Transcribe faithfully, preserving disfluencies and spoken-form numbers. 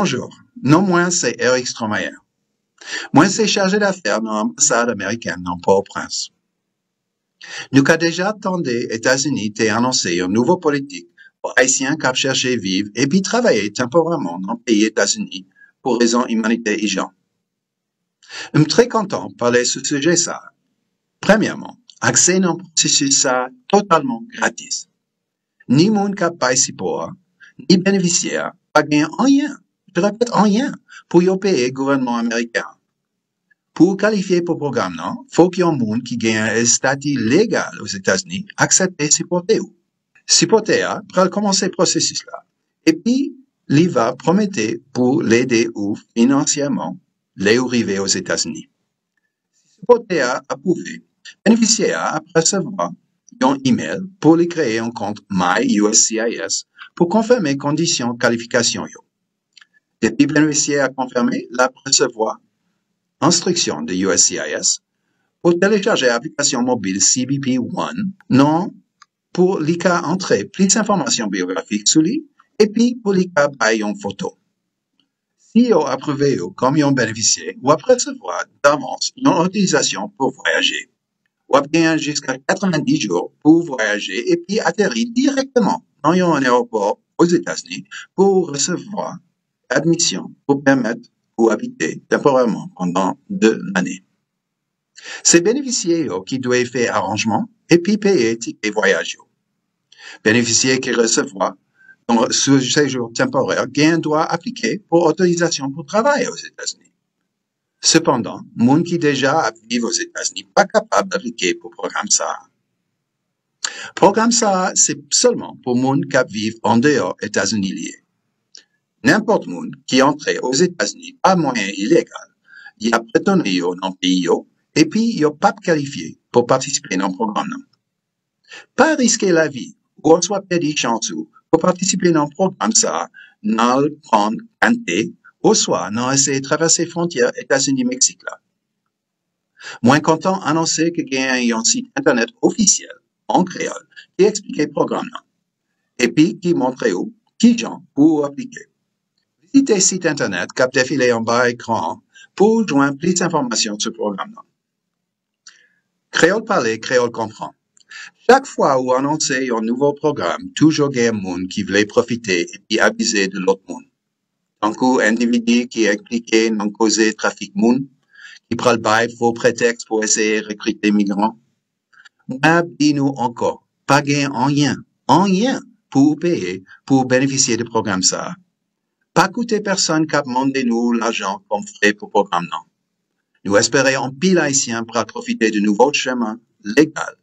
Bonjou, non mwen se Eric Stromayer. Mwen se chaje dafè nan anbasad amerikèn nan Pòtoprens. Nou ka deja tande Etazini te anonse yon nouvo politik pou Ayisyen k ap chèche viv epi travay tanporèman nan peyi Etazini pou rezon imanitè ijan. M trè kontan pale sou sijè sa. Premyèman, aksè nan pwosesis sa totalman gratis. Ni moun k ap bay sipò a, ni benefisyè a pa gen anyen, je répète, anyen pou yo peye gouvènman ameriken an. Pou w kalifye pou pwogram nan, fòk yon moun ki gen yon estati legal Ozetazini aksepte sipòte w. Sipòtè a pral kòmanse pwosesis la, epi li va pwomete pou l ede ou finansyèman lè ou rive Ozetazini. Si sipòtè a apwouve, benefisyè a ap resevwa yon imèl pou li kreye yon kont My U S C I S pou konfime kondisyon kalifikasyon yo. Depi benefisyè a konfime, l ap resevwa enstriksyon de U S C I S pou telechaje aplikasyon mobil C B P One nan pou li ka antre plis enfòmasyon biyografik sou li epi pou li ka bay yon foto. Si yo apwouve w kòm yon benefisyè, w ap resevwa davans yon otorizasyon pou vwayaje. W ap genyen jiska katrevendis jou pou w vwayaje epi ateri dirèkteman nan yon ayewopò Ozetazini pou w resevwa admisyon pou pèmèt ou abite tanporèman pandan de lane. Se benefisyè yo ki dwe fè aranjman epi peye tikè vwayaj yo. Benefisyè ki resevwa yon sejou tanporè gen dwa aplike pou otorizasyon pou travay Ozetazini. Sepandan, moun ki deja ap viv Ozetazini pa kapab aplike pou pwogram sa a. Pwogram sa a se sèlman pou moun k ap viv andeyò Etazini li ye. Nenpòt moun ki antre Ozetazini pa mwayen ilegal, y ap retounen yo nan peyi yo, epi yo p ap kalifye pou patisipe nan pwogram nan. Pa riske lavi ou oswa pèdi chans ou pou patisipe nan pwogram sa a nan al pran kante oswa nan eseye travèse fwontyè Etazini-Meksik la. Mwen kontan anonse ke genyen yon sit entènèt ofisyèl an kreyòl ki eksplike pwogram nan epi ki montre w kijan pou w aplike. Vizite sit entènèt k ap defile anba ekran an pou w jwenn plis enfòmasyon sou pwogram nan. Kreyòl pale, kreyòl konprann. Chak fwa ou anonse yon nouvo pwogram, toujou gen moun ki vle pwofite epi abize de lòt moun. Tankou endividi ki enplike nan koze trafik moun, ki pral bay fo pretèks pou eseye rekrite migran. Mwen ap di nou ankò, pa gen anyen, anyen pou ou peye pou w benefisye de pwogram sa a. Pa koute pèsonn k ap mande nou lajan kòm frè pou pwogram nan. Nou espere anpil Ayisyen pral pwofite de nouvo chemen legal